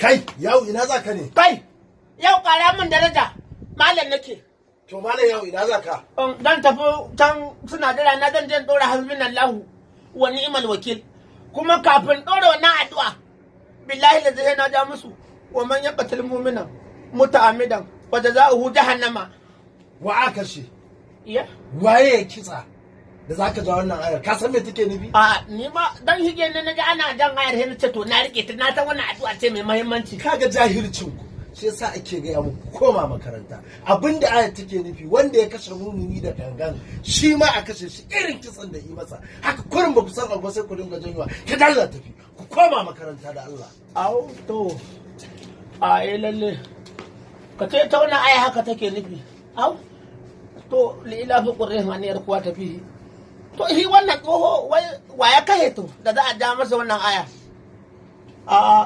Kai, yau ina za ka ne? Kai, yau ƙara min daraja, malam nake. To malam yau ina za ka? Dan tafi can suna jira na, zan je in ɗora hasbunallahu wa ni'mal wakil. Kuma kafin ɗora wannan addu'a, billahi da zai na ja musu wa man yaqtul mu'mina muta'ammidan wa jazaohu jahannama. Wa aka kashe? Iya. Waye ya kitsa da za ka ja wannan ayar? Ka san me take nufi? A ni ma dan hige ne naji ana jan ayar, sai nace to na rike ta, na san wannan addu'a ce mai muhimmanci. Kaga jahilcin ku. Shi yasa ake gaya muku koma makaranta. Abinda ayar take nufi, wanda ya kashe mumini da gangan, shi ma a kashe shi irin kisan da yi masa. Haka kurin ba ku san abu sai ku dinga janyowa. Ka dalla tafi. Ku koma makaranta da Allah. Au to. A eh lalle. Ka ce ta wannan aya haka take nufi. Au. To li ila fi qurrihim aniyar kuwa tafi. To shi wannan tsoho wai wa ya kashe to da za a ja masa wannan aya? A